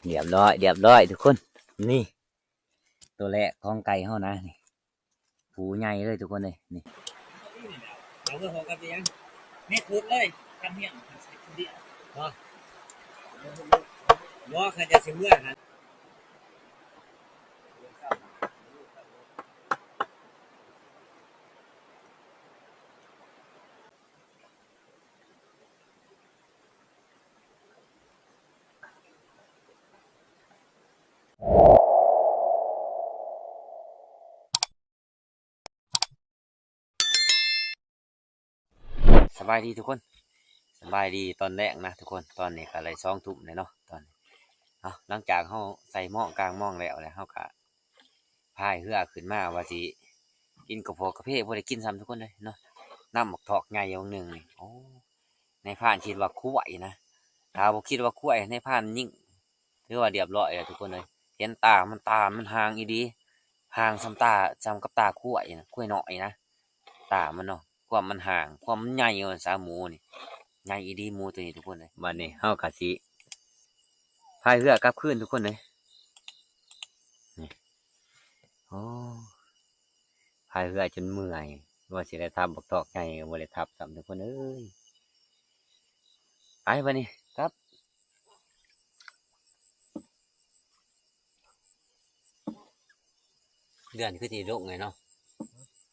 ຮຽບຮ້ອຍ ຮຽບຮ້ອຍທຸກຄົນ. ນີ້ ໂຕແລກຂອງໄກ່ເຮົານະ ນີ້ ຜູ້ໃຫຍ່ເລີຍທຸກຄົນເອີຍ ນີ້ ເອົາເມືອໂຮກັບອີຫຍັງ ແມ່ຂຸດເລີຍ ຄຳຮຽງ ບໍ່ ບໍ່ ຂ້າຈະຊິເມືອຫັ້ນ. ສະບາຍດີທຸກຄົນ ສະບາຍດີຕອນແລງນະທຸກຄົນ. ຕອນນີ້ກໍໄດ້ສອງທຸ່ມແລ້ວເນາະ ຕອນນີ້ ເອົາ ຫຼັງຈາກເຮົາໃສ່ໝອງກາງໝອງແລ້ວ ແລ້ວເຮົາກໍພາຍເຮືອຂຶ້ນມາວ່າຊິກິນກາໂຟກາເຟ ບໍ່ໄດ້ກິນຊ້ຳທຸກຄົນເອີຍເນາະ. ນ້ຳບັກຖອກໃຫຍ່ຫວ່າງໜຶ່ງນີ້ ໂອ້ ນາຍພານຄິດວ່າຄວາຍນະ ຖ້າບໍ່ຄິດວ່າຄວາຍ ນາຍພານຍິງ ຖືວ່າຮຽບຮ້ອຍແລ້ວທຸກຄົນເອີຍ. ເຫັນຕາມັນ ຕາມັນຫ່າງອີ່ຫຼີ ຫ່າງສ່ຳຕາ ສ່ຳກັບຕາຄວາຍນະ ຄວາຍນ້ອຍນະ ຕາມັນເນາະ ຄວາມມັນຫ່າງ ຄວາມມັນໃຫຍ່ວ່າຊະ ໝູນີ້ ໃຫຍ່ອີ່ຫຼີໝູໂຕນີ້ທຸກຄົນເອີຍ. ບັດນີ້ເຮົາກໍຊິພາຍເຮືອກັບຄືນທຸກຄົນເອີຍ ນີ້ ໂອ້ ພາຍເຮືອຈົນເມື່ອຍ ວ່າຊິໄດ້ທັບບັກຖອກໃຫຍ່ກໍບໍ່ໄດ້ທັບຊ້ຳທຸກຄົນເອີຍ. ໄປບັດນີ້ກັບ ເດືອນຄືຊິລົງເລີຍເນາະ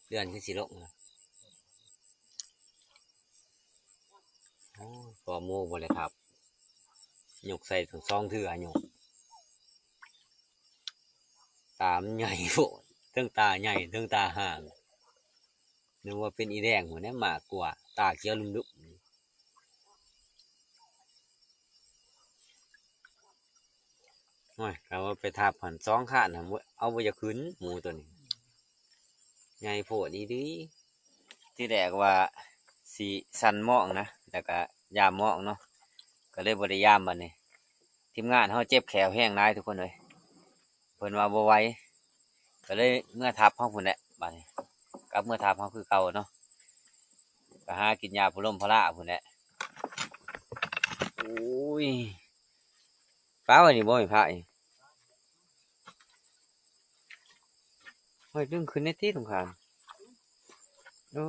ເດືອນຄືຊິລົງເລີຍ. ໂອ້ຍ ພໍໝູບໍ່ໄດ້ທັບ ຍົກໃສ່ທັງສອງເທື່ອ ຍົກ ຕາມັນໃຫຍ່ໂພດ ເທິງຕາໃຫຍ່ ເທິງຕາຫ່າງ ນຶກວ່າເປັນອີແດງພຸ້ນແຫຼະ ມາກກວ່າ ຕາຂຽວລຸ້ມໆ. ໂອ້ຍ ກະວ່າໄປທັບຫັ້ນສອງຄານຫັ້ນ ເອົາບໍ່ຢາກຂຶ້ນ ໝູໂຕນີ້ ໃຫຍ່ໂພດອີ່ຫຼີ. ທີແລກວ່າຊິສັນໝອງນະ ແລ້ວກະຢາມໝອງເນາະ ກະເລີຍບໍ່ໄດ້ຢາມ. ບັດນີ້ທີມງານເຮົາເຈັບແຂ້ວແຮງຫຼາຍທຸກຄົນເອີຍ ເພິ່ນວ່າບໍ່ໄຫວ ກໍເລີຍເມືອທັບເຮົາພຸ້ນແຫຼະ. ບັດນີ້ກັບເມືອທັບເຮົາຄືເກົ່າເນາະ ກໍຫາກິນຢາຜະລົມພະລາພຸ້ນແຫຼະ. ໂອ້ຍ ປາໄວ້ນີ້ບໍ່ແມ່ນພະນີ້ ໂອ້ຍ ດຶງຂຶ້ນແດ່ຕິສົງຄານ ໂອ້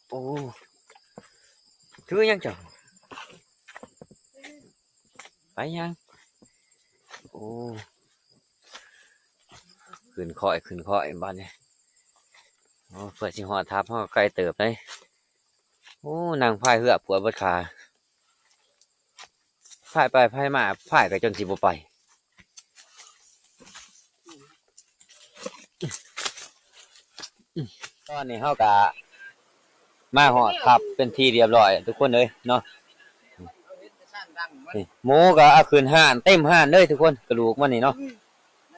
ໂອ້ ຖືຫຍັງເຈົ້າ ໄປຫຍັງ ໂອ້ ຂຶ້ນຄ້ອຍ ຂຶ້ນຄ້ອຍບາດນີ້ ໂອ້ ເພື່ອຊິຮອດທັບເຮົາກໍໄກເຕີບເດ້. ໂອ້ ນັ່ງພາຍເຮືອປວດເບິດຂາ ພາຍໄປພາຍມາ ພາຍກໍຈົນຊິບໍ່ໄປ. ຕອນນີ້ເຮົາກໍມາຮອດທັບເປັນທີ່ຮຽບຮ້ອຍທຸກຄົນເອີຍເນາະ. ນີ້ ໝູກໍເອົາຂຶ້ນຮ້ານ ເຕັມຮ້ານເລີຍທຸກຄົນ ກະດູກມັນນີ້ເນາະ.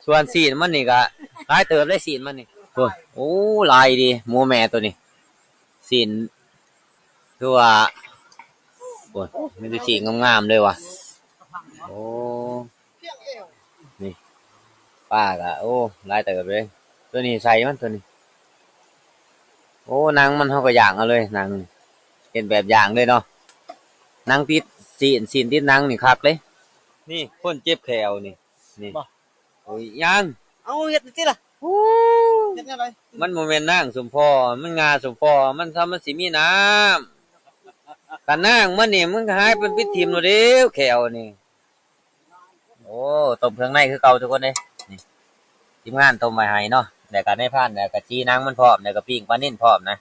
ສ່ວນຊີ້ນມັນນີ້ກໍຫຼາຍເຕີບເດ້ ຊີ້ນມັນນີ້ ໂອ້ ໂອ້ ຫຼາຍດີ ໝູແມ່ໂຕນີ້ ຊີ້ນ ຄືວ່າ ໂອ້ຍ ມີແຕ່ຊີ້ນງາມໆເລີຍວ່າ ໂອ້ ນີ້ ປາກະ ໂອ້ ຫຼາຍເຕີບເດ້ ໂຕນີ້ໃສ່ມັນໂຕນີ້ ໂອ້ ໜັງມັນເຮົາກໍຍ່າງເອົາເລີຍ ໜັງ ເຮັດແບບຍ່າງເລີຍເນາະ ໜັງຕິດຊີ້ນ ຊີ້ນຕິດໜັງນີ້ຄັກເດ້. ນີ້ຄົນເຈັບແຂ້ວນີ້ ນີ້ ໂອ້ຍ ຍັງ ເອົາເຮັດຕິລະ ໂອ້ ເຮັດແນວໃດ ມັນບໍ່ແມ່ນນາງສົມພໍ ມັນງາສົມພໍ ມັນ ຖ້າມັນຊິມີນ້ຳ ຄັນນາງມັນນີ້ ມັນກໍຫາຍເປັນປິດຖິ້ມໂລດເດ້ ແຂ້ວນີ້. ໂອ້ ຕົ້ມເຄື່ອງໃນຄືເກົ່າທຸກຄົນເດ້ ນີ້ ທີມງານຕົ້ມໄວ້ໃຫ້ເນາະ ແລ້ວກໍນາຍພານ ແລ້ວກໍຈີ່ໜັງມັນພ້ອມ ແລ້ວກໍປີ້ງປານິນພ້ອມນະ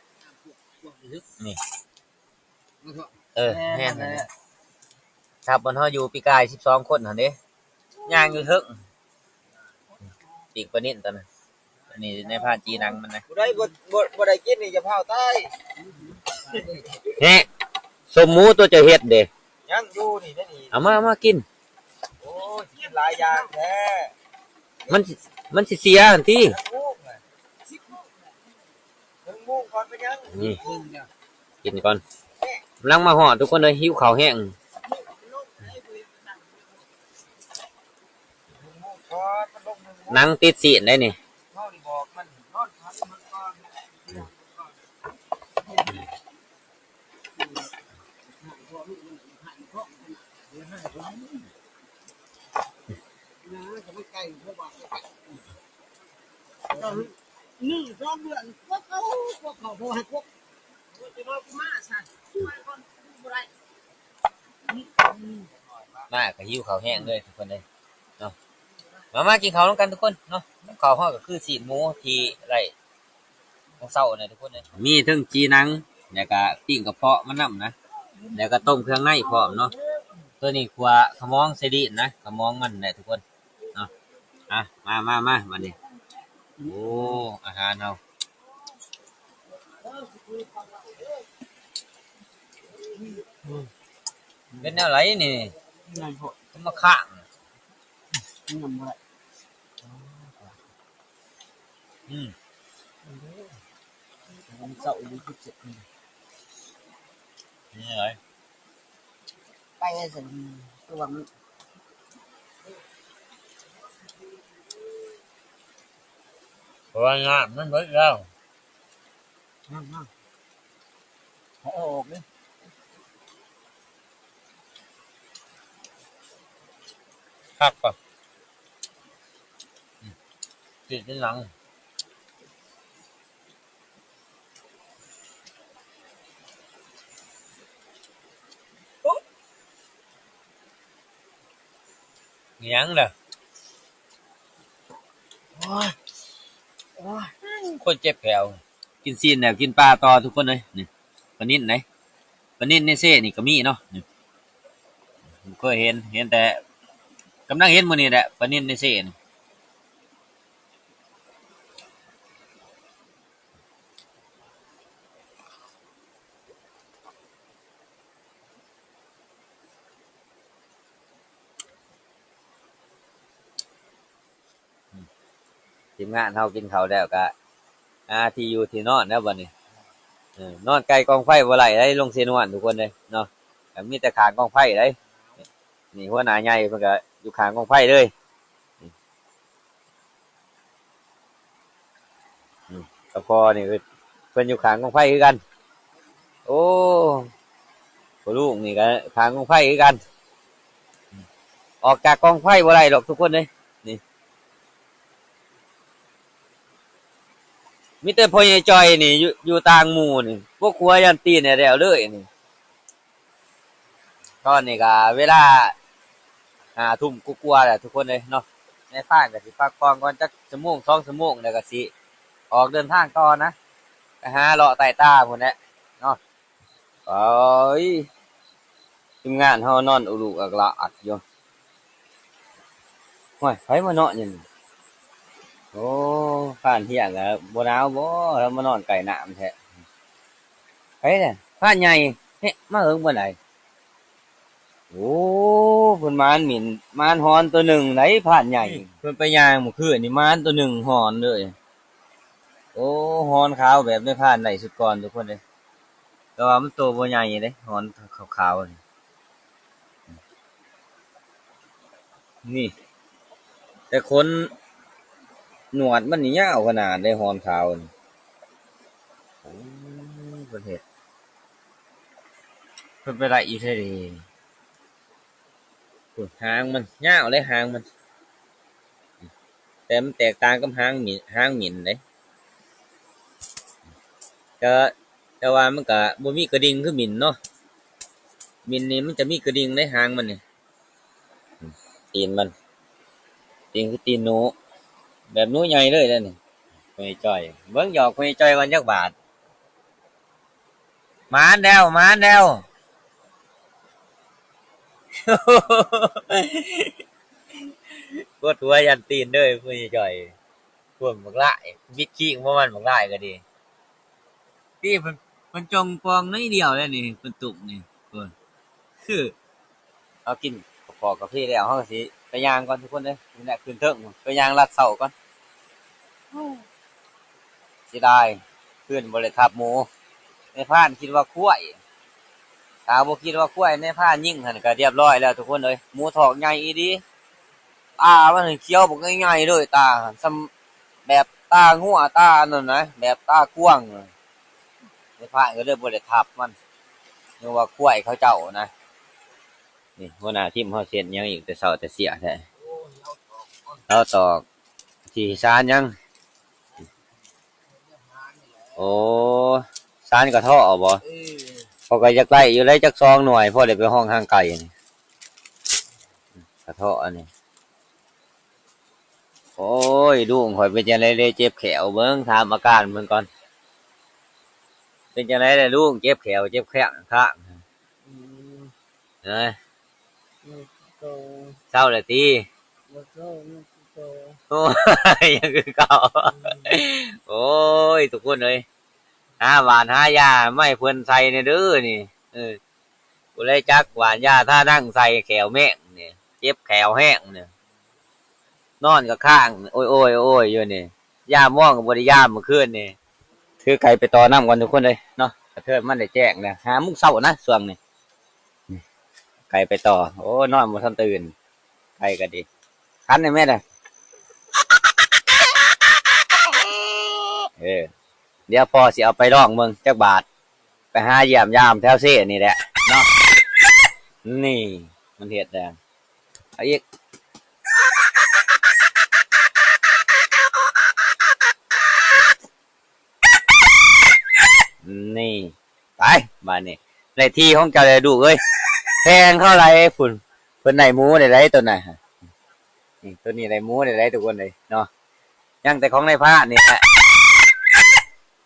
ນີ້. ເອີ ແມ່ນຫັ້ນແຫຼະ ທັບບ່ອນເຮົາຢູ່ປີກາຍສິບສອງຄົນຫັ້ນເດ້ ຍ່າງຢູ່ເທິງ ປີກປານິນຕອນນັ້ນ ອັນນີ້ນາຍພານຈີ່ໜັງມັນນະ ຜູ້ໃດບໍ່ ບໍ່ ບໍ່ໄດ້ກິນນີ້ຢ່າພ້າວຕາຍ ແຮະ ສົ້ມໝູຕົວເຈົ້າເຮັດເດ້ ຍັງຢູ່ນີ້ ນີ້ ເອົາມາ ເອົາມາກິນ ໂອ້ຍ ກິນຫຼາຍຢ່າງແທ້ ມັນ ມັນຊິເສຍຫັ້ນຕິ ນີ້ ກິນກ່ອນ ກຳລັງມາຮອດທຸກຄົນເອີຍ ຫິວເຂົ້າແຮງ ໜັງຕິດຊີ້ນໄດ໋ນີ້. ເຮົານີ້ບອກມັນນອນຝັນມັນກ່ອນ ອືມ ອືມ ໜຶ່ງສອງເດືອນ ພວກເຂົາ ພວກເຂົາບໍ່ໃຫ້ພວກ ມາກະຫິວເຂົ້າແຮງເລີຍທຸກຄົນເອີຍເນາະ. ມາ ມາກິນເຂົ້ານຳກັນທຸກຄົນເນາະ. ກັບເຂົ້າເຮົາກະຄືຊີ້ນໝູທີ່ໄດ້ ຂອງເຊົ້ານີ້ທຸກຄົນເອີຍ ມີເທິງຈີ່ໜັງ ແລ້ວກະປີ້ງກະເພາະມັນນຳນະ ແລ້ວກະຕົ້ມເຄື່ອງໃນພ້ອມເນາະ. ໂຕນີ້ຂົ້ວຂະໝອງໃສ່ລີ້ນນະ ຂະໝອງມັນແຫຼະທຸກຄົນເນາະ. ອ່ະ ມາ ມາ ມາ ບາດນີ້ ໂອ້ ອາຫານເຮົາ ເປັນແນວໃດນີ້? ເປັນມາຄ້າງ ອືມ ເຊົ້າອີ່ຫຼີ ເຈັບ ນີ້ໄດ ໄປຊັ້ນ ຄືວ່າມັນ ເພາະວ່ານ້ຳມັນເບິດແລ້ວ ນ້ຳ ນ້ຳ ເອົາອອກເດ້. ຄັກປະ ອືມ ຕີດເປັນໜັງ ຫຍັງລະ ໂອ້ຍ ໂອ້ຍ ຄົນເຈັບແຂ້ວ ກິນຊີ້ນແລ້ວກິນປາຕໍ່ທຸກຄົນເອີຍ. ນີ້ ປານິນໃດ ປານິນໃນເຊນີ້ກະມີເນາະ ນີ້ ບໍ່ເຄີຍເຫັນ ເຫັນແຕ່ ກຳລັງເຫັນມື້ນີ້ແຫຼະ ປານິນໃນເຊນີ້. ທີມງານເຮົາກິນເຂົ້າແລ້ວກະຫາທີ່ຢູ່ທີ່ນອນແລ້ວບັດນີ້ ເອີ ນອນໃກ້ກອງໄຟບໍ່ໄດ້ເດ້ ລົງເຊນວນທຸກຄົນເດ້ເນາະ ກະມີແຕ່ຂ້າງກອງໄຟເດ້. ນີ້ຫົວໜ້າໃຫຍ່ເພິ່ນກະຢູ່ຂ້າງກອງໄຟເລີຍ ອືມ ກະພໍ່ນີ້ເພິ່ນຢູ່ຂ້າງກອງໄຟຄືກັນ. ໂອ້ ພໍ່ລູກນີ້ກະຂ້າງກອງໄຟຄືກັນ ອອກຈາກກອງໄຟບໍ່ໄດ້ດອກທຸກຄົນເອີຍ. ນີ້ ມີແຕ່ພໍ່ໃຫຍ່ຈ່ອຍນີ້ຢູ່ ຢູ່ຕ່າງໝູ່ນີ້ ພວກຄົວຢ້ານຕີນແທ້ໆເລີຍນີ້. ຕອນນີ້ກະເວລາຫ້າທຸ່ມກວ່າໆແລ້ວທຸກຄົນເອີຍເນາະ. ນາຍພານກະຊິພັກຜ່ອນກ່ອນຈັກຊົ່ວໂມງສອງຊົ່ວໂມງ ແລ້ວກະຊິອອກເດີນທາງຕໍ່ນະ ໄປຫາເລາະໃຕ້ຕາພຸ້ນແຫຼະເນາະ. ໂອ້ຍ ທີມງານເຮົານອນອຸລຸອາກລະອັກຢູ່. ໂອ້ຍ ໃຜມາເນາະຢູ່ນີ້? ໂອ້ ພານທ່ຽງກະບໍ່ໜາວບໍ່ ລາວມານອນໃກ້ນ້ຳແທ້. ໃຜແຫຼະ ພານໃຫຍ່ ເຫະ ມາເຫິງປານໃດ? ໂອ້ ເພິ່ນມານໝິ່ນ ມານຮອນໂຕໜຶ່ງໃດ ພານໃຫຍ່. ເພິ່ນໄປຍ່າງມື້ຄືນນີ້ ມານໂຕໜຶ່ງຮອນເລີຍ. ໂອ້ ຮອນຂາວແບບໃນພານໄດ້ສຸດກ່ອນທຸກຄົນເອີຍ ແຕ່ວ່າມັນໂຕບໍ່ໃຫຍ່ເດ້ ຮອນຂາວໆນີ້. ນີ້ ແຕ່ຂົນໜວດມັນນີ້ຍາວຂະໜາດເດ້ ຮອນຂາວນີ້. ໂອ້ ເພິ່ນເຮັດ ເພິ່ນໄປໄດ້ອີ່ໃສເດ? ພຸ້ນ ຫາງມັນຍາວເດ້ ຫາງມັນ ແຕ່ມັນແຕກຕ່າງກັບຫາງໝິ່ນ ຫາງໝິ່ນເດ້. ແຕ່ ແຕ່ວ່າມັນກະບໍ່ມີກະດິ່ງຄືໝິ່ນເນາະ. ໝິ່ນນີ້ມັນຈະມີກະດິ່ງໃນຫາງມັນນີ້ ຕີນມັນ ຕີນຄືຕີນໜູ ແບບໜູໃຫຍ່ເລີຍເດ້ນີ້. ພໍ່ໃຫຍ່ຈ່ອຍ ເບິ່ງຫຍອກພໍ່ໃຫຍ່ຈ່ອຍກ່ອນຈັກບາດ. ໝານແລ້ວ ໝານແລ້ວ ປວດຫົວຢ້ານຕີນເດີ ຜູ້ໃຫຍ່ຈ່ອຍ. ພວກບັກຫຼາຍ ບິດຂີ້ຂອງພວກມັນ ບັກຫຼາຍກະດີ ຕີເພິ່ນ ເພິ່ນຈ່ອງປ່ອງໜ້ອຍດຽວແລ້ວນີ້ ເພິ່ນຕຸ້ມນີ້ ເພິ່ນ ຄື ເຮົາກິນກາເຟແລ້ວ ເຮົາກະຊິໄປຍ່າງກ່ອນທຸກຄົນເອີຍ. ນີ້ແຫຼະ ຂຶ້ນເທິງໄປຍ່າງລັດເຊົ້າກ່ອນ. ເສຍດາຍ ຄືນບໍ່ໄດ້ທັບໝູ. ນາຍພານຄິດວ່າຄວາຍ ຖ້າບໍ່ຄິດວ່າຄວາຍ ນາຍພານຍິງຫັ້ນກະລຽບຮ້ອຍແລ້ວທຸກຄົນເອີຍ. ໝູຖອກໃຫຍ່ອີ່ຫຼີ ຕາມັນຂຽວບັກໃຫຍ່ໆເລີຍ ຕາຫັ້ນ ສ່ຳແບບຕາງົວ ຕາອັນນັ້ນນະ ແບບຕາກວ້າງ. ນາຍພານກະເລີຍບໍ່ໄດ້ທັບມັນ ເພາະວ່າຄວາຍເຂົາເຈົ້ານະ. ນີ້ຫົວໜ້າທີມເຮົາເຮັດຫຍັງອີກແຕ່ເຊົ້າແຕ່ເຊຍແທ້. ລາວຕອກທີ່ສານຫຍັງ ໂອ້ ຊານກະເທາະເອົາບໍ່? ເອີ ຂ້ອຍກະຢາກໄດ້ຢູ່ເລີຍ ຈັກສອງໜ່ວຍ ພໍໄດ້ໄປຮ້ອງທາງໄກນີ້ ກະເທາະອັນນີ້. ໂອ້ຍ ລຸງຂ້ອຍເປັນຈັ່ງໃດເດ ເຈັບແຂ້ວ ເບິ່ງ ຖາມອາການເພິ່ນກ່ອນ. ເປັນຈັ່ງໃດລະລຸງ ເຈັບແຂ້ວເຈັບແຂ້ງຂ້າງ? ອືມ ເອີ ຍັງຄືເກົ່າ ເຊົາແລ້ວຕິ? ບໍ່ເຊົາ ຍັງຄືເກົ່າ ໂອ້ຍ ຍັງຄືເກົ່າ. ອືມ ໂອ້ຍ ທຸກຄົນເອີຍ ຫາຫວ່ານຫາຢາມາໃຫ້ເພິ່ນໃສ່ແດ່ເດີນີ້. ເອີ ຜູ້ໃດຈັກຫວ່ານຢາທານັງໃສ່ແຂ້ວແມງນີ້ ເຈັບແຂ້ວແຮງນີ້ ນອນກະຄ້າງໂອ້ຍໆໆຢູ່ນີ້ ຍາມມອງກະບໍ່ໄດ້ຍາມມື້ຄືນນີ້. ຖືໄກ່ໄປຕໍ່ນຳກ່ອນທຸກຄົນເອີຍເນາະ ກະເທີນມັນໄດ້ແຈ້ງແລ້ວ ຫ້າໂມງເຊົ້ານະຊ່ວງນີ້. ໄກ່ໄປຕໍ່ ໂອ້ ນອນບໍ່ທັນຕື່ນ ໄກ່ກະດີ ຂັນໄດ້ແມ່ນະ. ເອີ ດຽວພໍ່ຊິເອົາໄປລອງເບິ່ງຈັກບາດ ໄປຫາຢ້ຽມຢາມແຖວເຊນີ້ແຫຼະເນາະ. ນີ້ ມັນເຮັດແລ້ວ ເອົາອີກ ນີ້ ໄປ ບາດນີ້ ໄດ້ທີ່ຂອງເຈົ້າແລ້ວລູກເອີຍ ແພງເທົ່າໃດພຸ້ນ. ເພິ່ນໄດ້ໝູໄດ້ໄດ໋ໂຕນັ້ນ ນີ້ ໂຕນີ້ໄດ້ໝູໄດ້ໄດ໋ທຸກຄົນເອີຍເນາະ. ຍັງແຕ່ຂອງນາຍພານນີ້ແຫຼະ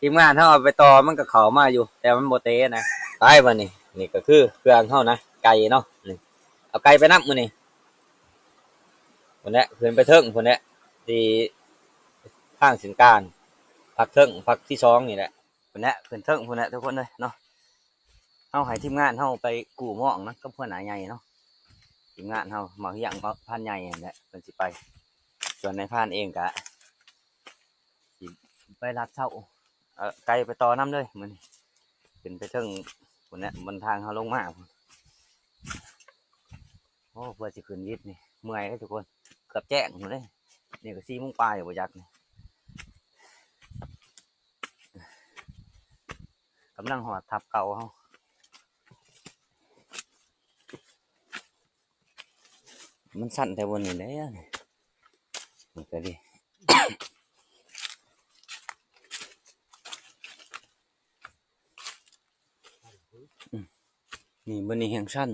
ທີມງານເຮົາເອົາໄປຕໍ່ ມັນກະເຂົ້າມາຢູ່ ແຕ່ມັນບໍ່ເຕະນະ. ໄປບາດນີ້ ນີ້ກະຄືເຄື່ອງເຮົານະ ໄກ່ເນາະ ນີ້ ເອົາໄກ່ໄປນຳມື້ນີ້. ພຸ້ນແຫຼະ ຂຶ້ນໄປເທິງພຸ້ນແຫຼະ ທີ່ທາງເສັ້ນກາງ ພັກເທິງ ພັກທີສອງນີ້ແຫຼະ. ພຸ້ນແຫຼະ ຂຶ້ນເທິງພຸ້ນແຫຼະທຸກຄົນເອີຍເນາະ. ເຮົາໃຫ້ທີມງານເຮົາໄປກູ້ມອງນະ ກັບຫົວໜ້າໃຫຍ່ເນາະ. ທີມງານເຮົາ ໝໍ້ຮຽງ ໝໍ້ພານໃຫຍ່ຫັ້ນແຫຼະ ເພິ່ນຊິໄປ ສ່ວນນາຍພານເອງກະຊິໄປລັດເຊົາ ເອົາໄກ່ໄປຕໍ່ນຳເລີຍມື້ນີ້. ຂຶ້ນໄປເທິງພຸ້ນແຫຼະ ບ່ອນທາງເຮົາລົງມາພຸ້ນ. ໂອ້ ເພື່ອຊິຂຶ້ນວິດນີ້ ເມື່ອຍເດ້ທຸກຄົນ ເກືອບແຈ້ງພຸ້ນເດ້. ນີ້ກະສີ່ໂມງປາຍບໍ່ຈັກນີ້ ກຳລັງຮອດທັບເກົ່າເຮົາ. ມັນຊັນແຕ່ບ່ອນນີ້ແຫຼະ ນີ້ກະດີ. ອືມ ນີ້ ບ່ອນນີ້ແຮ່ງຊັນ.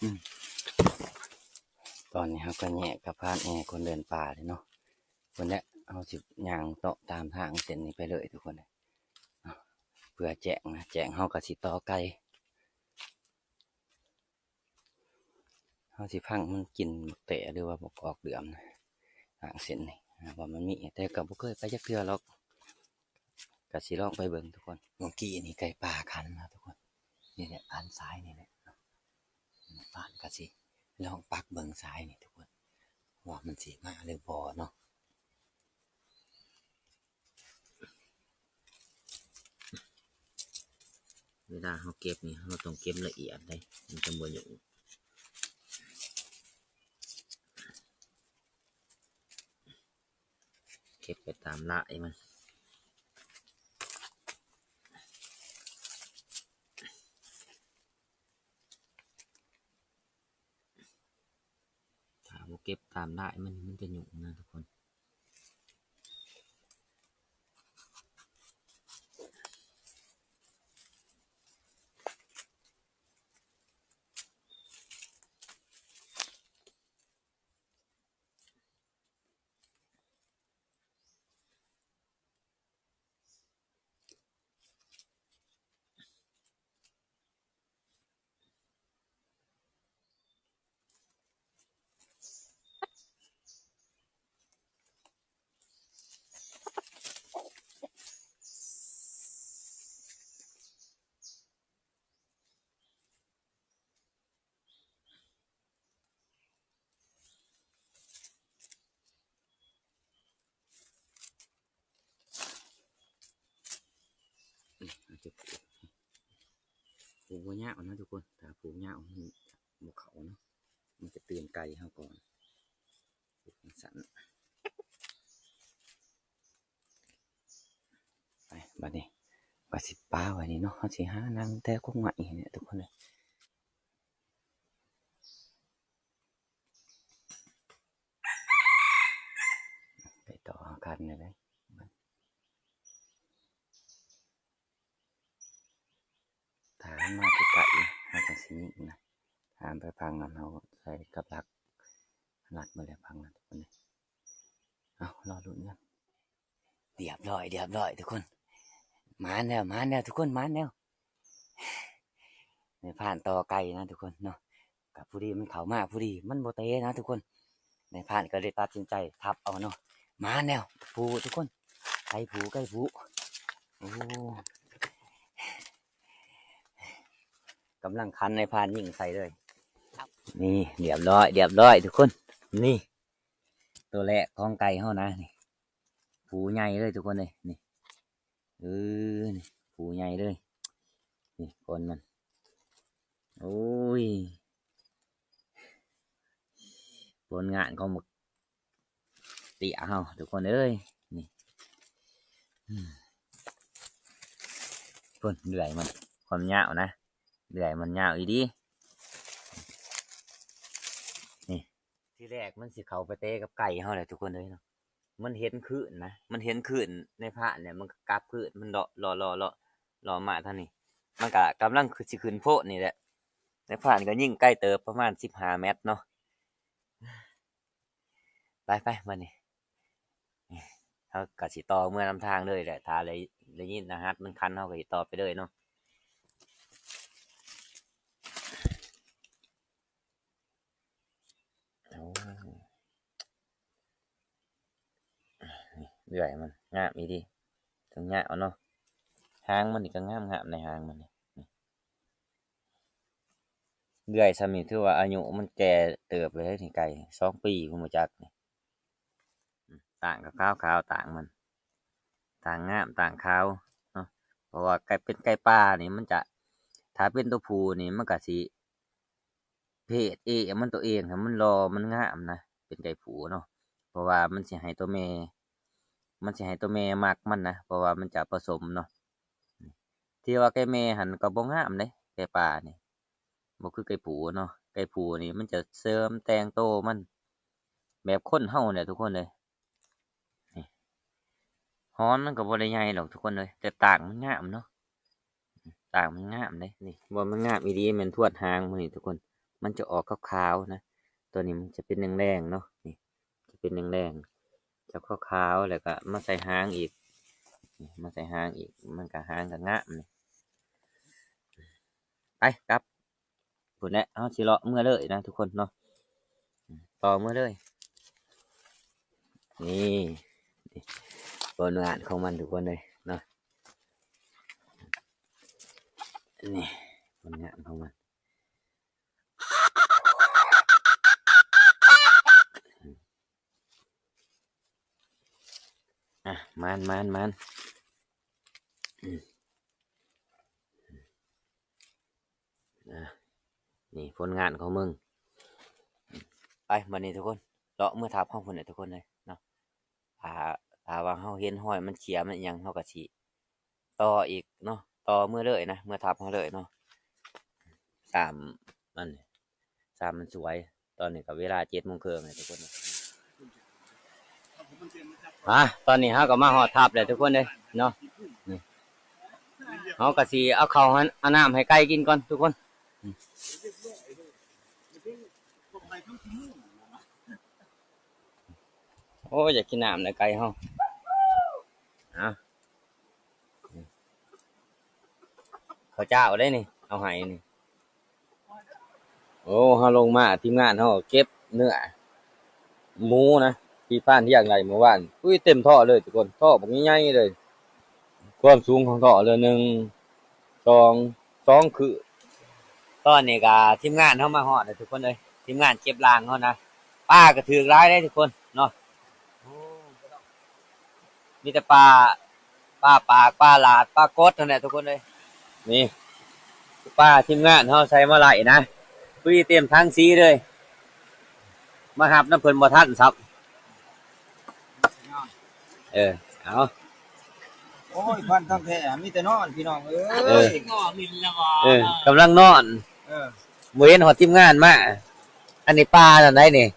ອືມ ຕອນນີ້ເຮົາກະແຍກກັບພານແອຄົນເດີນປ່າເລີຍເນາະ. ພຸ້ນແຫຼະ ເຮົາຊິຍ່າງເຕາະຕາມທາງເສັ້ນນີ້ໄປເລີຍທຸກຄົນເອີຍ ເພື່ອແຈ້ງນະ ແຈ້ງເຮົາກະຊິຕໍ່ໄກ່. ເຮົາຊິຟັງມັນກິນບັກແຕ ຫຼືວ່າບັກກອກເດືອມນະ ທາງເສັ້ນນີ້ ວ່າມັນມີ ແຕ່ກະບໍ່ເຄີຍໄປຈັກເທື່ອດອກ ກະຊິລອງໄປເບິ່ງທຸກຄົນ. ມື້ກີ້ນີ້ໄກ່ປ່າຂັນນະທຸກຄົນ ນີ້ແຫຼະ ຂັນສາຍນີ້ແຫຼະ ບ້ານກະຊິລອງປັກເບິ່ງສາຍນີ້ທຸກຄົນ ວ່າມັນຊິມາຫຼືບໍ່ເນາະ. ເວລາເຮົາເກັບນີ້ ເຮົາຕ້ອງເກັບລະອຽດເດ້ ມັນຈັ່ງບໍ່ຫຍຸ້ງ. ເກັບໄປຕາມລາຍມັນ. ຖ້າບໍ່ເກັບຕາມລາຍມັນ ມັນຈະຫຍຸ້ງນະທຸກຄົນ. ອືມ ອາດຈະ ປູກ ປູກບໍ່ຍາວນະທຸກຄົນ ຖ້າປູກຍາວມັນບໍ່ເຂົ້າເນາະ ມັນຈະຕື່ນໄກ່ເຮົາກ່ອນ ປູກຈັ່ງຊັ້ນ. ໄປ ບາດນີ້ກະຊິປະໄວ້ນີ້ເນາະ ເຮົາຊິຫານັ່ງແຕ່ກົກໄມ້ນີ້ແຫຼະທຸກຄົນເອີຍ. ກັນໄດ້ ຖ້າມາໃກ້ໆ ເຮົາຈັ່ງຊິຍິງນະ ຖ້າໄປຝັ່ງນັ້ນ ເຮົາໃສ່ກັບຫຼັກ ຫຼັກໄປແລ້ວຝັ່ງນັ້ນ ທຸກຄົນເອີຍ. ເອົາ ລໍລຸ້ນກັນ. ລຽບຮ້ອຍ ລຽບຮ້ອຍທຸກຄົນ ໝານແລ້ວ ໝານແລ້ວທຸກຄົນ ໝານແລ້ວ. ນາຍພານຕໍ່ໄກ່ນະທຸກຄົນເນາະ ກະພໍດີມັນເຂົ້າມາພໍດີ ມັນບໍ່ເຕະນະທຸກຄົນ. ນາຍພານກໍເລີຍຕັດສິນໃຈທັບເອົາເນາະ. ໝານແລ້ວ ຜູ້ທຸກຄົນ ໄກ່ຜູ້ ໄກ່ຜູ້. ໂອ້ ກຳລັງຂັນ ນາຍພານຍິງໃສ່ເລີຍ. ນີ້ ລຽບຮ້ອຍ ລຽບຮ້ອຍທຸກຄົນ. ນີ້ ໂຕແລກຂອງໄກ່ເຮົານະ ນີ້ ຜູ້ໃຫຍ່ເລີຍທຸກຄົນເອີຍ ນີ້. ເອີ ນີ້ ຜູ້ໃຫຍ່ເລີຍ ນີ້ ຄົນມັນ. ໂອ້ຍ ຜົນງານຂອງບັກເຕ້ຍເຮົາທຸກຄົນເອີຍ ນີ້. ອືມ ພຸ້ນ ເລື່ອຍມັນ ຄວາມຍາວນະ ເລື່ອຍມັນຍາວອີ່ຫຼີ ນີ້. ທີແລກມັນຊິເຂົ້າໄປເຕະກັບໄກ່ເຮົາແຫຼະທຸກຄົນເອີຍເນາະ. ມັນເຫັນຄື້ນນະ ມັນເຫັນຄື້ນນາຍພານແຫຼະ ມັນກໍກັບຄືນ ມັນເລາະ ເລາະ ເລາະ ເລາະ ເລາະມາທາງນີ້ ມັນກໍກຳລັງຄືຊິຂຶ້ນໂພນນີ້ແຫຼະ. ນາຍພານກໍຍິງໄກເຕີບ ປະມານສິບຫ້າແມັດເນາະ. ໄປໆ ບັດນີ້ ເຮົາກໍຊິຕໍ່ເມືອນຳທາງເລີຍແຫຼະ ຖ້າໄດ້ ໄດ້ຍິນລະຫັດມັນຂັນ ເຮົາກໍຊິຕໍ່ໄປເລີຍເນາະ. ໂອ້ ນີ້ ເລື່ອຍມັນງາມອີ່ຫຼີ ທັງຍາວເນາະ ຫາງມັນນີ້ກໍງາມໆ ໃນຫາງມັນນີ້ ນີ້ ເລື່ອຍຊ່ຳນີ້ຖືວ່າອາຍຸມັນແກ່ເຕີບເລີຍນີ້ ໄກ່ສອງປີພຸ້ນບໍ່ຈັກນີ້. ອືມ ຕ່າງກໍຂາວໆ ຕ່າງມັນ ຕ່າງງາມ ຕ່າງຂາວເນາະ ເພາະວ່າໄກ່ ເປັນໄກ່ປ່ານີ້ມັນຈະ ຖ້າເປັນຕົວຜູ້ນີ້ມັນກະຊິ ເພດເອມັນ ຕົວເອງຫັ້ນມັນຫຼໍ່ມັນງາມນະ ເປັນໄກ່ຜູ້ເນາະ ເພາະວ່າມັນຊິໃຫ້ຕົວແມ່ ມັນຊິໃຫ້ຕົວແມ່ມັກມັນນະ ເພາະວ່າມັນຈະປະສົມເນາະ. ທີ່ວ່າໄກ່ແມ່ຫັ້ນກໍບໍ່ງາມເດ້ ໄກ່ປ່ານີ້ ບໍ່ຄືໄກ່ຜູ້ເນາະ ໄກ່ຜູ້ນີ້ມັນຈະເສີມແຕ່ງໂຕມັນ ແບບຄົນເຮົາແຫຼະທຸກຄົນເອີຍ. ນີ້ ຫອນມັນກໍບໍ່ໄດ້ໃຫຍ່ດອກທຸກຄົນເອີຍ ແຕ່ຕ່າງມັນງາມເນາະ ຕ່າງມັນງາມເດ້. ນີ້ ບໍ່ ມັນງາມອີ່ຫຼີ ແມ່ນທວດຫາງມັນນີ້ທຸກຄົນ ມັນຈະອອກຂາວໆ ນະ ຕົວນີ້ມັນຈະເປັນແດງໆ ເນາະ ນີ້ ຈະເປັນແດງໆ ຈະຂາວໆ ແລ້ວກໍມາໃສ່ຫາງອີກ ນີ້ ມາໃສ່ຫາງອີກ ມັນກໍຫາງກໍງາມນີ້. ໄປ ກັບ ພຸ້ນແຫຼະ ເຮົາຊິເລາະເມືອເລີຍນະທຸກຄົນເນາະ ຕໍ່ເມືອເລີຍ. ນີ້ ຜົນງານຂອງມັນທຸກຄົນເອີຍເນາະ ນີ້ ຜົນງານຂອງມັນ. ອ່ະ ມານ ມານ ມານ ອືມ ອ່ະ ນີ້ຜົນງານຂອງມຶງ. ໄປ ບັດນີ້ທຸກຄົນ ເລາະເມືອທັບເຮົາພຸ້ນແຫຼະທຸກຄົນເອີຍເນາະ. ຖ້າ ຖ້າວ່າເຮົາເຫັນຮອຍມັນເຂ້ຍມັນອີ່ຫຍັງ ເຮົາກໍຊິຕໍ່ອີກເນາະ ຕໍ່ເມືອເລີຍນະ ເມືອທັບເຮົາເລີຍເນາະ. ຕາມ ອັນ ຕາມມັນສວຍ. ຕອນນີ້ກໍເວລາເຈັດໂມງເຄິ່ງແລ້ວທຸກຄົນເນາະ. ອ່າ ຕອນນີ້ເຮົາກໍມາຮອດທັບແລ້ວທຸກຄົນເດ້ເນາະ. ນີ້ ເຮົາກໍຊິເອົາເຂົ້າ ເອົານ້ຳໃຫ້ໄກ່ກິນກ່ອນທຸກຄົນ. ໂອ້ຍ ຢາກກິນນ້ຳແລ້ວໄກ່ເຮົາ. ເອົາ ເຂົ້າເຈົ້າໄດ໋ນີ້ ເອົາໃຫ້ນີ້. ໂອ້ ເຮົາລົງມາ ທີມງານເຮົາເກັບເນື້ອໝູນະ ທີ່ພານຮຽງໄດ້ມື້ວານ. ອຸ້ຍ ເຕັມທໍ່ເລີຍທຸກຄົນ ທໍ່ບັກໃຫຍ່ໆເລີຍ. ຄວາມສູງຂອງທໍ່ເລີຍ ໜຶ່ງ ສອງ ສອງຄື. ຕອນນີ້ກໍທີມງານເຮົາມາຮອດແລ້ວທຸກຄົນເອີຍ ທີມງານເກັບລາງເຮົານະ. ປາກໍຖືກຫຼາຍເດ້ທຸກຄົນເນາະ ມີແຕ່ປາ ປາປາກ ປາຫຼາດ ປາກົດຫັ້ນແຫຼະທຸກຄົນເອີຍ. ນີ້ ປາທີມງານເຮົາໃສ່ມາໄລ່ນະ ພໍດີເຕັມຖັງສີເລີຍ. ມາຮັບນຳເພິ່ນບໍ່ທັນຊ້ຳ. ເອີ ເອົາ ໂອ້ຍ ຄວັນທັງແທ້ ມີແຕ່ນອນ ພີ່ນ້ອງເອີຍ. ເອີ ເອີ ກຳລັງນອນ ເອີ ບໍ່ເຫັນຮອດທີມງານມາ. ອັນນີ້ປານັ້ນໃດ໋ນີ້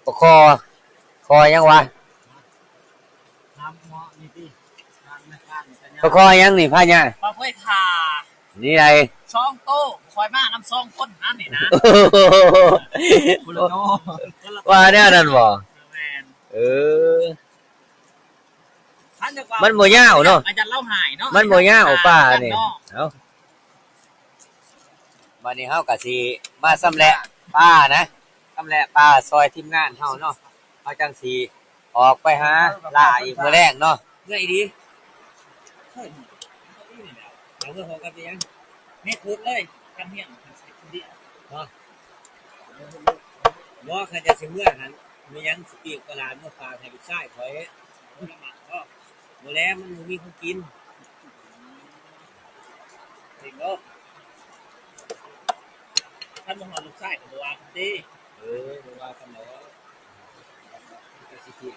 ປາຄໍ່ ຄໍ່ຫຍັງວະ? ປາຄໍ່ຫຍັງນີ້ພະຍາ? ປາເຜີຍທ່າ ນີ້ໃດ? ສອງໂຕ ຂ້ອຍມານຳສອງຄົນນັ້ນນີ້ນະ. ຄົນລະໂຕ ວ່າແນວນັ້ນບໍ່? ແມ່ນ ເອີ ມັນບໍ່ຍາວເນາະ ອາຈານລາວຫາຍເນາະ ມັນບໍ່ຍາວປານີ້. ເອົ້າ ບາດນີ້ເຮົາກະຊິມາຊຳແຫຼະປານະ ຊຳແຫຼະປາຊ່ອຍທີມງານເຮົາເນາະ ເຮົາຈັ່ງຊິອອກໄປຫາລ່າອີກມື້ແລງເນາະ. ເມື່ອຍດີ ເອົາເມື່ອພ້ອມກັນໄປຫຍັງ? ເຮັດເບິດເລີຍ ກັນຮຽງ ເນາະ ບໍ່ ຄັນຈະຊິເມື່ອຫັ້ນ ມີຫຍັງຊິປີ້ງປາຫຼາດມາຝາກໃຫ້ລູກຊາຍຂ້ອຍ. ບໍ່ລະໝັ້ງບໍ່? ບໍ່ແລ້ວ ມັນບໍ່ມີຂອງກິນ. ເອີ ເນາະ ຄັນບໍ່ຮອດລູກຊາຍກໍບໍ່ວ່າກັນຕິ. ເອີ ບໍ່ວ່າກັນດອກ ກໍຊິຄິດ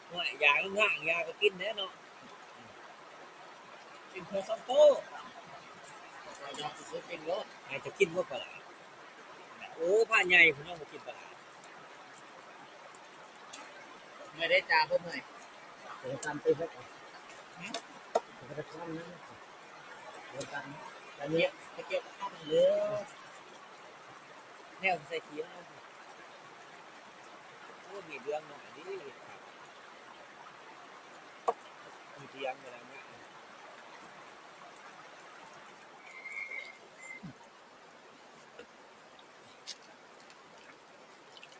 ໂອ້ຍ ຢາກນຳຫ້າງຢາກໍກິນແດ່ເນາະ. ກິນເທື່ອສອງໂຕ ຢາກຊິເປັນໂລດ ໃຫ້ຈະກິນບໍ່ປາຫຼາດ. ໂອ້ ພະໃຫຍ່ພຸ້ນເນາະ ບໍ່ກິນປາຫຼາດ. ເມື່ອຍເດ້ຈ້າ ບໍ່ເມື່ອຍ ເດີນຕາມໄປເຮັດ ຫືມ ເດີນຕາມນັ້ນ ເດີນຕາມ ແລ້ວນີ້ ໄປເກັບເອົາເລີຍ ແນວໃສ່ຂີ້ເອົາ. ໂອ້ ມີເລື່ອງໜ້ອຍນີ້ ມີເລື່ອງເວລານີ້.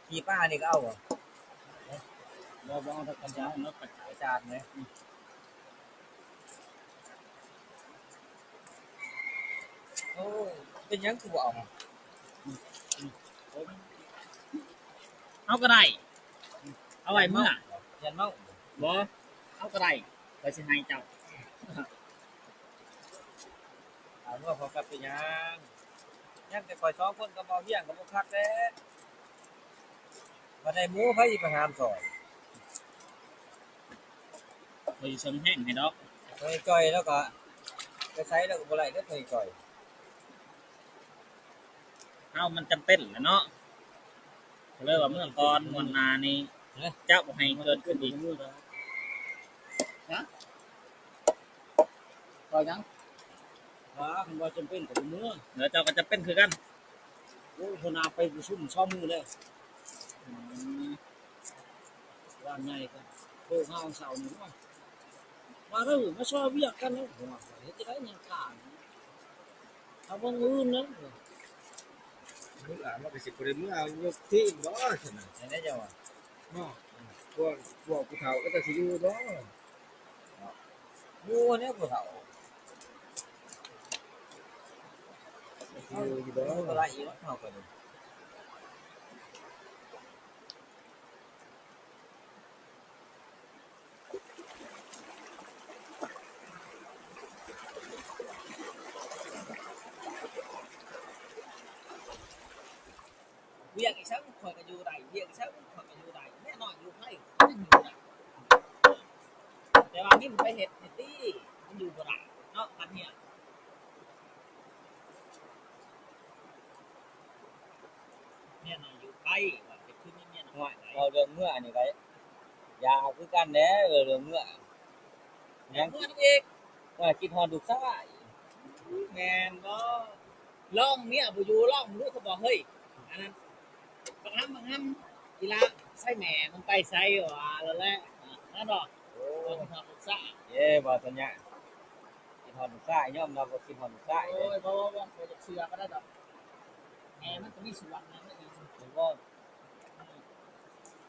ຂີ້ປານີ້ກໍເອົາບໍ່? ບໍ່ ບໍ່ເອົາດອກ ກັນຢາງເນາະ ໄປຂາຍຈານເລີຍ. ໂອ້ ເປັນຫຍັງຄືບໍ່ເອົາ? ເອົາກໍໄດ້ ເອົາໄວ້ເມືອ ຢ້ານເມົາ. ບໍ່ ເອົາກໍໄດ້ ຂ້ອຍຊິໃຫ້ເຈົ້າ. ຖາມວ່າເຂົາກັບເປັນຫຍັງ? ຍັງແຕ່ຂ້ອຍສອງຄົນກັບເບົາວຽງກໍບໍ່ຄັກແລ້ວ. ບັດໄດ້ໝູ່ໃຜຊິໄປຫາມຊ່ອຍ? ຂ້ອຍຊິເສີມແຮງໃຫ້ດອກ. ເອີ ຈ່ອຍແລ້ວກໍໄປໃສແລ້ວກໍບໍ່ໄດ້ເດີ ເອີ ຈ່ອຍ. ເຮົາມັນຈຳເປັນແຫຼະເນາະ ກໍເລີຍວ່າເມືອກ່ອນ ງວດໜ້ານີ້ ຮະ? ຈະບໍ່ໃຫ້ເກີດຂຶ້ນອີກ. ຮະ? ວ່າຫຍັງ? ວ່າຄັນວ່າຈຳເປັນກໍບໍ່ເມືອ. ແລ້ວເຈົ້າກໍຈຳເປັນຄືກັນ. ໂອ້ ຫົວໜ້າໄປປະຊຸມສອງມື້ແລ້ວ. ອືມ. ຮ້ານໃຫຍ່ກໍໂທຫາເຊົ້ານີ້ ມາເດີ ມາຊ່ອຍວຽກກັນເນາະ. ເຮັດຈັ່ງໃດຍັງຄ້າງ ເອົາເບິ່ງອື່ນເນາະ. ລູກຫຼານມັນກໍຊິບໍ່ໄດ້ເມືອຍົກທີມບໍ່ຊັ້ນນະ? ແມ່ນແລ້ວເຈົ້າວ່າເນາະ. ພວກ ພວກຜູ້ເຖົ້າກໍຈະຊິຢູ່ບໍ່? ໝູ່ແນວຜູ້ເຖົ້າ ຢູ່ຢູ່ບໍ່? ບໍ່ໄດ້ອີກເນາະ ເຮົາກໍດີ. ວຽກອີ່ສັງຂ້ອຍກໍຢູ່ໄດ້ ວຽກອີ່ສັງຂ້ອຍກໍຢູ່ໄດ້ ແມ່ນ້ອຍຢູ່ໃຜຂ້ອຍກໍຢູ່ໄດ້. ແຕ່ວ່າມິນໄປເຮັດໃຫ້ຕິ ມັນຢູ່ບໍ່ໄດ້ເນາະ ຄັນເຮັດ ເມຍນ້ອຍຢູ່ໄປ ວ່າເປັນຄືມີເມຍນ້ອຍ. ເວົ້າເລື່ອງເມືອນີ້ກໍຢາກຄືກັນແຫຼະ ເອີ ເລື່ອງເມືອ ຍັງ ເມືອນຳອີກ ວ່າຄິດຮອດລູກຊາຍ. ແມ່ນບໍ່? ລອງເມຍບໍ່ຢູ່ ລອງບໍ່ຮູ້ ເຂົາບອກ ເຮີ້ຍ ອັນນັ້ນ ບັກຫຳ ບັກຫຳ ອີ່ຫຼ້າໃສແມ່ ມັນໄປໃສ ວ່າແລ້ວແຫຼະ ນັ້ນບໍ່? ໂອ້ ຄິດຮອດລູກຊາຍ ເອີ ບໍ່ສັນຍາ ຄິດຮອດລູກຊາຍ ຍອມຮັບວ່າຄິດຮອດລູກຊາຍ. ໂອ້ຍ ບໍ່ ບໍ່ ບໍ່ ບໍ່ຢາກເຊື່ອປານໃດດອກ ແມ່ມັນກໍມີສ່ວນນະ ແມ່ນບໍ່?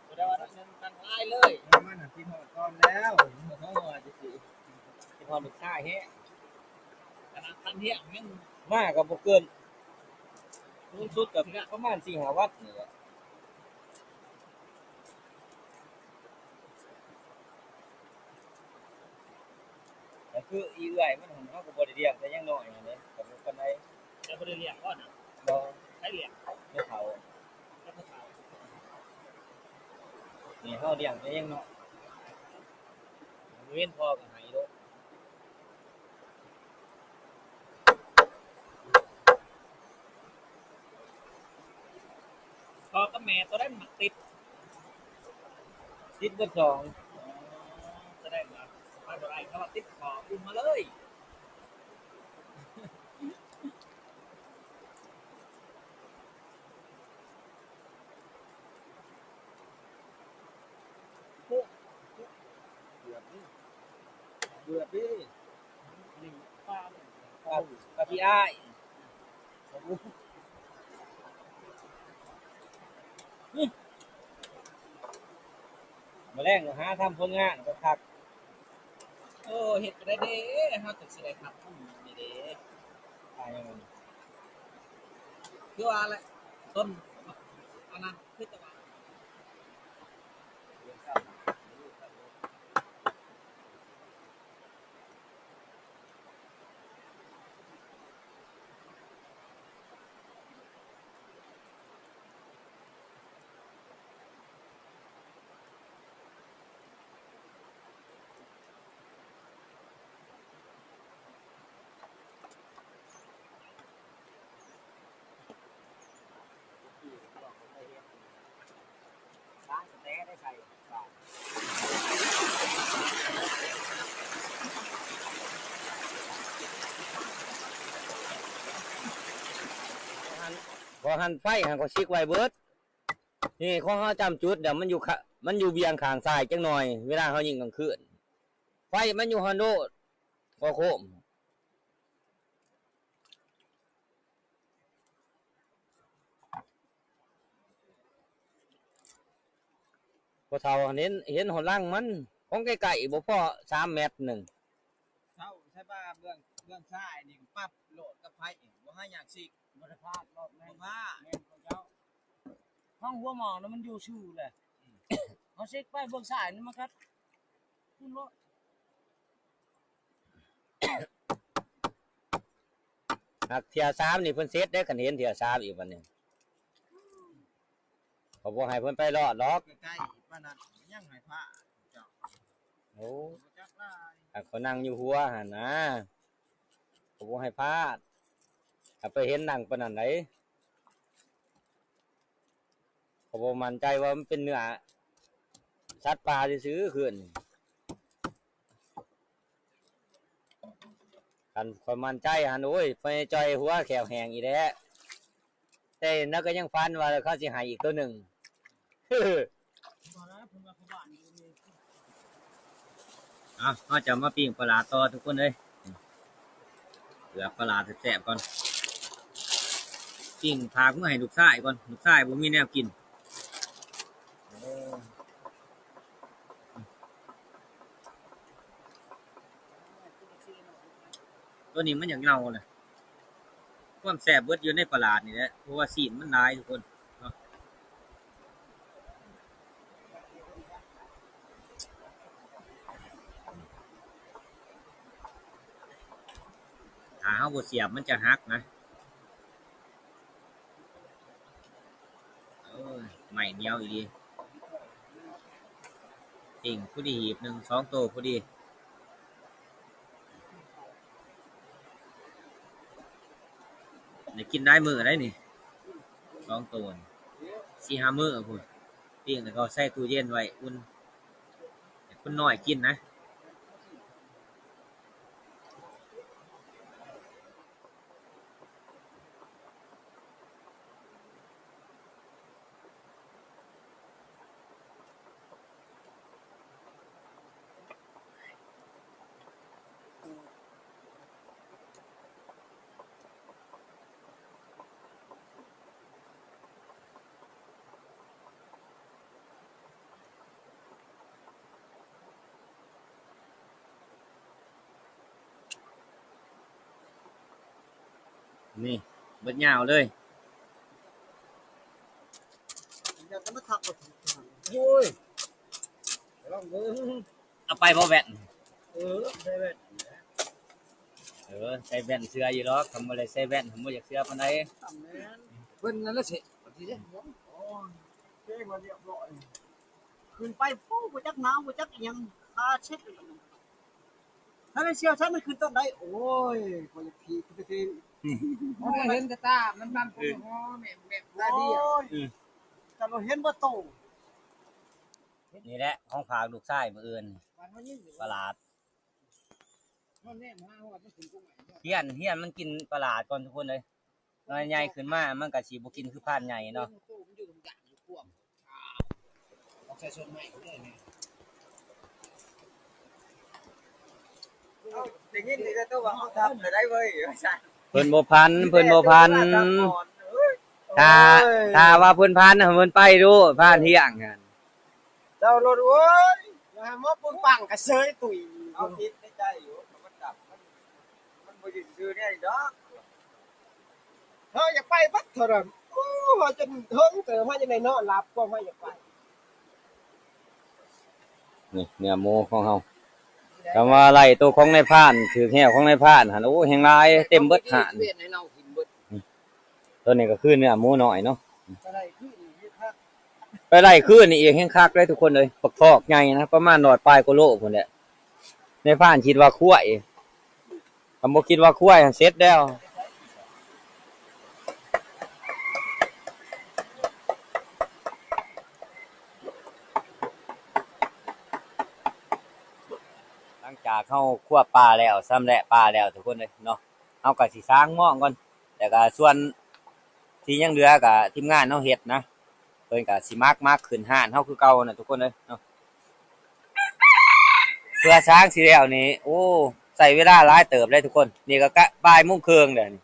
ບໍ່ໄດ້ວ່າຕັ້ງເງິນຕັ້ງຫຼາຍເລີຍ ມັນນະຄິດຮອດກ່ອນແລ້ວ ບໍ່ຮອດ ຄິດຮອດລູກຊາຍແຮງ. ຂະໜາດທັນຮຽງຍັງມາກໍບໍ່ເກີນ ສູງສຸດກໍປະມານສີ່ຫ້າວັນນີ້ແຫຼະ. ກໍຄືອີເອື້ອຍມັນຫັ້ນ ເຮົາກໍບໍ່ໄດ້ລ້ຽງແຕ່ຍັງນ້ອຍຫັ້ນເດ້ ກໍບໍ່ປານໃດ. ເຈົ້າບໍ່ໄດ້ລ້ຽງບໍ່ນະ? ບໍ່. ໃຜລ້ຽງ? ແມ່ເຖົ້າ. ແມ່ເຖົ້າ. ນີ້ເຮົາລ້ຽງແຕ່ຍັງນ້ອຍ ບໍ່ເຫັນພໍ່ກໍໃຫ້ໂລດ. ພໍ່ກັບແມ່ໂຕໃດມັກຕິດ? ຕິດເບິດສອງ. ອໍ ສະແດງວ່າມັ ບໍ່ໄດ້ ຖ້າວ່າຕິດກໍອຸ້ມມາເລີຍ. ເກືອບນີ້ ເກືອບນີ້ ປາ ປາພີ່ອ້າຍ. ມື້ແລງຫາທຳຜົນງານຄັກໆ. ໂອ້ ເຮັດຈັ່ງໃດເດ້ ເຮົາຈັ່ງຊິໄດ້ຄັກ ນີ້ເດ້ ຕາຍຍັງ ຄືວ່າແຫຼະ ຕົ້ນ ອັນນັ້ນ ຄືແຕ່ວ່າ ບໍ່ຫັ້ນ ບໍ່ຫັ້ນໄຟຫັ້ນກໍຊິກໄວ້ເບິດ. ນີ້ຂອງເຮົາຈຳຈຸດແລ້ວ ມັນຢູ່ຂະ ມັນຢູ່ບຽງຂ້າງຊ້າຍຈັກໜ່ອຍ ເວລາເຮົາຍິງກາງຄືນ ໄຟມັນຢູ່ຫັ້ນໂລດ ກໍໂຄມ. ພໍ່ເຖົ້າເຫັນ ເຫັນຫົວຫຼັງມັນ ຂອງໃກ້ໆ ບໍ່ພໍສາມແມັດໜຶ່ງ. ເຊົາໃສ່ວ່າເບື້ອງ ເບື້ອງຊ້າຍນີ້ປັບໂລດກັບໄຟ ບໍ່ໃຫ້ຫຍັງຊິກ ບໍ່ໄດ້ພາດ ບໍ່ ແມ່ນ ບໍ່ພາດ ແມ່ນຂອງເຈົ້າ. ຂອງຫົວໝອກນະມັນຢູ່ຊື່ແຫຼະ ເຮົາຊິກໄປເບື້ອງຊ້າຍນີ້ມັນກໍ ຫາກເທື່ອສາມນີ້ເພິ່ນເສັດເດ້ ຄັນເຫັນເທື່ອສາມອີກບັດນີ້ ເຂົາບໍ່ໃຫ້ເພິ່ນໄປລອດດອກ ໃກ້ໆປານນັ້ນຍັງໃຫ້ພາດເຈົ້າ. ໂອ້ ຈັກຫຼາຍ ຖ້າເຂົານັ່ງຢູ່ຫົວຫັ້ນນະ ເຂົາບໍ່ໃຫ້ພາດ ຖ້າໄປເຫັນນັ່ງປານນັ້ນໃດ. ຂ້ອຍບໍ່ໝັ້ນໃຈວ່າມັນເປັນເນື້ອສັດປ່າຊື່ໆ ຄືນນີ້ ຄັນຂ້ອຍໝັ້ນໃຈຫັ້ນ ໂອ້ຍ ພໍ່ໃຫຍ່ຈ່ອຍຫົວແຂ້ວແຫ້ງອີກແລ້ວ ແຕ່ນະກໍຍັງຝັນວ່າເຂົາຊິໃຫ້ອີກໂຕໜຶ່ງ. ເອົາ ເຮົາຈະມາປີ້ງປາຫຼາດຕໍ່ທຸກຄົນເອີຍ ເກືອບປາຫຼາດແຊບໆກ່ອນ ປີ້ງຝາກເມືອໃຫ້ລູກຊາຍກ່ອນ ລູກຊາຍບໍ່ມີແນວກິນ. ໂຕນີ້ມັນຢາກເນົ່າແຫຼະ ຄວາມແຊບເບິດຢູ່ໃນປາຫຼາດນີ້ແຫຼະ ເພາະວ່າຊີ້ນມັນຫຼາຍທຸກຄົນເນາະ. ຖ້າເຮົາບໍ່ສຽບມັນຈະຫັກນະ ໂອ້ຍ ໄມ້ໜຽວອີ່ຫຼີ ປີ້ງພໍດີ ຮີບໜຶ່ງ ສອງໂຕພໍດີ. ໄດ້ກິນຫຼາຍມື້ໄດ໋ນີ້ ສອງໂຕນີ້ ສີ່ຫ້າມື້ພຸ້ນ ປີ້ງແລ້ວກໍໃສ່ຕູ້ເຢັນໄວ້ອຸ່ນ ໃຫ້ຄົນນ້ອຍກິນນະ. ນີ້ ເບິດຍາວເລີຍ. ຢາກຈະມາທັກ ໂອ້ຍ ລອງເບິ່ງ ເອົາໄປບໍ່ແວ່ນ? ເອີ ໃສ່ແວ່ນ ເອີ ໃສ່ແວ່ນເຊື່ອຢູ່ດອກ ຄັນບໍ່ໄດ້ໃສ່ແວ່ນ ບໍ່ຢາກເຊື່ອປານໃດ. ແມ່ນ ເພິ່ນນັ້ນລະເສະ ໂອ້ຍ ເກັ່ງລະລຽບຮ້ອຍ ຂຶ້ນໄປ ໂອ້ ບໍ່ຈັກໜາວ ບໍ່ຈັກອີ່ຫຍັງ ຂາເຊັດ ຖ້າໄດ້ຊ່ຽວຊານມັນຂຶ້ນຕອນໃດ ໂອ້ຍ ຂ້ອຍຢາກຂີ່ຂຶ້ນໄປເທິງ ບໍ່ໄດ້ເຫັນແຕ່ຕາ ມັນບາງຄົນ ເອີ ຫໍແມ່ນແບບຕາດຽວ ໂອ້ຍ ອືມ ແຕ່ວ່າເຫັນເບິດໂຕ. ນີ້ແຫຼະ ຂອງຝາກລູກຊາຍມື້ອື່ນ ປາຫຼາດ ຮຽນ ຮຽນມັນກິນປະຫຼາດກ່ອນທຸກຄົນເອີຍ. ນ້ອຍໃຫຍ່ຂຶ້ນມາມັນກະຊິບໍ່ກິນຄືພານໃຫຍ່ເນາະ. ໄດ້ຍິນແຕ່ວ່າເຮົາທຳແລ້ວໄດ້ເວີ້ຍ ວ່າຊັ້ນ. ເພິ່ນບໍ່ພັນ ເພິ່ນບໍ່ພັນ. ຖ້າ ໂອ້ຍ ຖ້າວ່າເພິ່ນພັນ ເພິ່ນໄປໂລດ ພານທ່ຽງຫັ້ນ. ເຈົ້າໂລດ ໂອ້ຍ ມາເບິ່ງປັງກະເຊີຍຕຸຍ. ເຮົາຄິດໃນໃຈຢູ່ ມັນດັບ ມັນ ມັນບໍ່ຢູ່ຊື່ໆແນວນີ້ດອກ. ເຮົາຢາກໄປບັດເທົ່ານັ້ນ. ໂອ້ ເຮົາຈົນເຖິງເຕີມ ເຮົາຍັງໄດ້ນອນຫຼັບ ຄວາມເຮົາຢາກໄປ. ນີ້ເນື້ອໝູຂອງເຮົາ ຄຳວ່າໄລ່ໂຕຂອງນາຍພານ ຖືກແຮ້ວຂອງນາຍພານຫັ້ນ ໂອ້ ແຮງຫຼາຍ ເຕັມເບິດຮ້ານ. ໂຕນີ້ກໍຄືເນື້ອໝູນ້ອຍເນາະ. ໄປໄລ່ຄືນນີ້ແຮງຄັກເລີຍທຸກຄົນເອີຍ. ບັກຄອກໃຫຍ່ນະ ປະມານຮ້ອຍປາຍກວ່າໂລພຸ້ນແຫຼະ. ນາຍພານຄິດວ່າຄວາຍ ຄັນບໍ່ຄິດວ່າຄວາຍຫັ້ນເສັດແລ້ວ. ຫຼັງຈາກເຮົາຄົວປາແລ້ວ ຊຳແຫຼະປາແລ້ວທຸກຄົນເອີຍເນາະ ເຮົາກໍຊິຊາງມອງກ່ອນ. ແລ້ວກໍສ່ວນທີ່ຍັງເຫຼືອກໍທີມງານເຮົາເຮັດນະ. ເພິ່ນກະຊິໝັກ ໝັກຂຶ້ນຮ້ານເຮົາຄືເກົ່ານະທຸກຄົນເອີຍເນາະ. ເພື່ອຊາງຊິແລ້ວນີ້ ໂອ້ ໃຊ້ເວລາຫຼາຍເຕີບເລີຍທຸກຄົນ. ນີ້ກໍກະບ່າຍໂມງເຄິ່ງແລ້ວນີ້.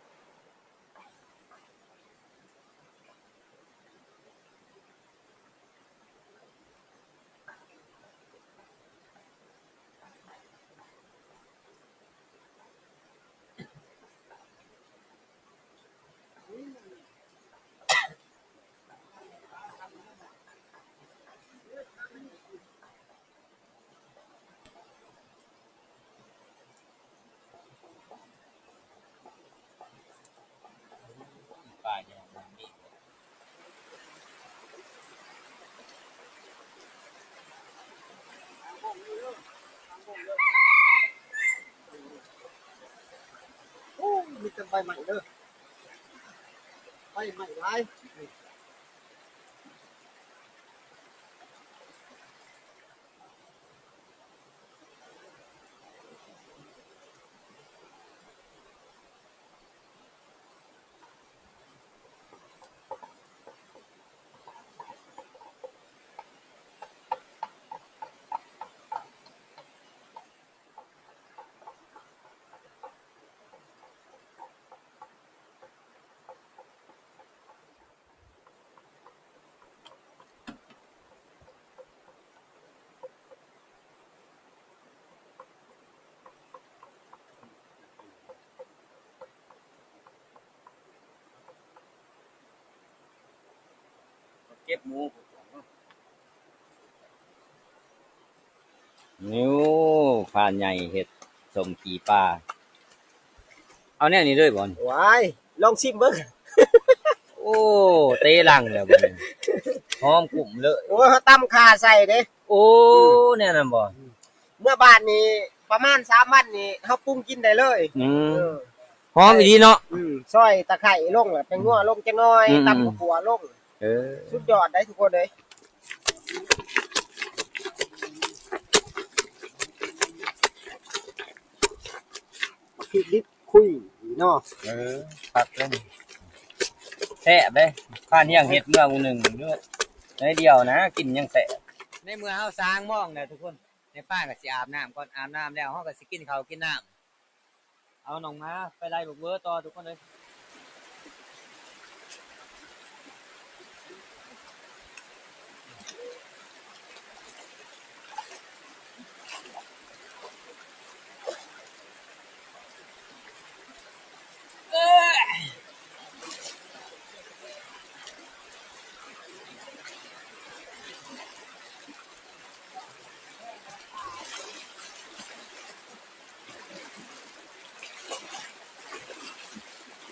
ໂອ້ ມີແຕ່ໃບໃໝ່ເດີ ໃບໃໝ່ຫຼາຍ. ເກັບໝູ ໂອ້ ພານໃຫຍ່ເຮັດສົ້ມຂີ້ປາ. ເອົາແນວນີ້ເລີຍບໍ່ນີ້? ວ້າຍ ລອງຊິມເບິ່ງ. ໂອ້ ເຕະຫຼັງແລ້ວບັດນີ້ ຫອມກຸ້ມເລີຍ. ໂອ້ ເຮົາຕຳຂ່າໃສ່ເດ້. ໂອ້ ອືມ ແນວນັ້ນບໍ່? ອືມ ເມື່ອບາດນີ້ປະມານສາມວັນນີ້ ເຮົາປຸງກິນໄດ້ເລີຍ. ອືມ ເອີ ຫອມອີ່ຫຼີເນາະ. ອືມ ຊອຍຕະໄຄລົງ ແລ້ວແປ້ງນົວລົງຈັກໜ້ອຍ. ອືມ ຕຳ ອືມ ຂົ້ວລົງ. ເອີ ສຸດຍອດໄດ໋ທຸກຄົນເອີຍ. ໝາກພິກດິບຄຸຍເນາະ. ເອີ ຄັກເລີຍ ແຊບເດ້. ພານທ່ຽງເຮັດເມື່ອມື້ໜຶ່ງ ໜ້ອຍດຽວນະ ກິນຍັງແຊບ. ໃນເມື່ອເຮົາສາງມອງແລ້ວທຸກຄົນ ໃນປ້າກໍຊິອາບນ້ຳກ່ອນ. ອາບນ້ຳແລ້ວ ເຮົາກໍຊິກິນເຂົ້າກິນນ້ຳ. ເອົານ້ອງໝາໄປໄລ່ບັກເວີຕໍ່ທຸກຄົນເອີຍ. ໂ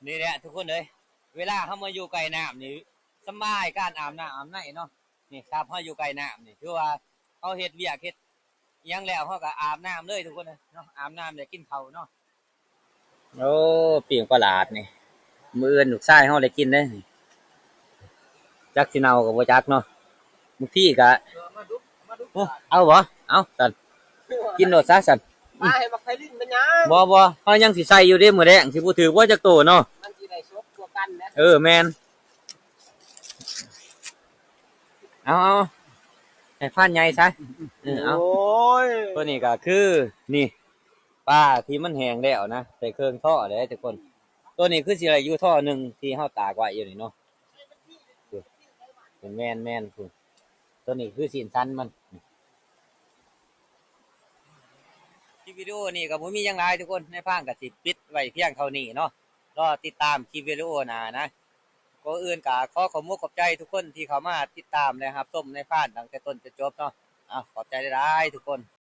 ນີ້ແຫຼະທຸກຄົນເອີຍ ເວລາເຮົາມາຢູ່ໃກ້ນ້ຳນີ້ ສະບາຍການອາບນ້ຳອາບໃນເນາະ. ນີ້ ຖ້າເຮົາຢູ່ໃກ້ນ້ຳນີ້ ຖືວ່າເຮົາເຮັດວຽກເຮັດຫຍັງແລ້ວ ເຮົາກໍອາບນ້ຳເລີຍທຸກຄົນເອີຍເນາະ ອາບນ້ຳແລ້ວກິນເຂົ້າເນາະ. ໂອ້ ປີ້ງປາຫຼາດນີ້ ມື້ອື່ນລູກຊາຍເຮົາໄດ້ກິນເດ້ ຈັກຊິເນົ່າກໍບໍ່ຈັກເນາະ. ບາງທີກໍ ເອີ ມາດຸ ມາດຸ ໂອ້ ເອົາບໍ່? ເອົາຊັ້ນ ກິນໂລດຊະຊັ້ນ ປາໃຫ້ບັກໄພລິນເປັນຫຍັງ? ບໍ່ ບໍ່ ເຮົາຍັງຊິໃສ່ຢູ່ເດ້ ມື້ແລງຊິບໍ່ຖືກບໍ່ຈັກໂຕເນາະ ມັນຊິໄດ້ສົກກວ່າກັນນະ. ເອີ ແມ່ນ ເອົາ ເອົາ ໃຫ້ຟານໃຫຍ່ຊະ ເອີ ເອົາ ໂອ້ຍ ຕົວນີ້ກໍຄື ນີ້ ປາທີ່ມັນແຫ້ງແລ້ວນະ ໃສ່ເຄື່ອງທໍ່ເດ້ທຸກຄົນ. ຕົວນີ້ຄືຊິໄດ້ຢູ່ທໍ່ໜຶ່ງທີ່ເຮົາຕາກໄວ້ຢູ່ນີ້ເນາະ ເອີ ແມ່ນໆ ພຸ້ນ ຕົວນີ້ຄືຊີ້ນສັນມັນ. ຄລິບວິດີໂອນີ້ກໍບໍ່ມີຫຍັງຫຼາຍທຸກຄົນ ນາຍພານກໍຊິປິດໄວ້ພຽງເທົ່ານີ້ເນາະ ລໍຕິດຕາມຄລິບວິດີໂອໜ້ານະ. ກ່ອນອື່ນກໍຂໍຂອບອົກຂອບໃຈທຸກຄົນທີ່ເຂົ້າມາຕິດຕາມ ແລະ ຮັບຊົມນາຍພານຕັ້ງແຕ່ຕົ້ນຈົນຈົບເນາະ. ເອົາ ຂອບໃຈຫຼາຍໆທຸກຄົນ.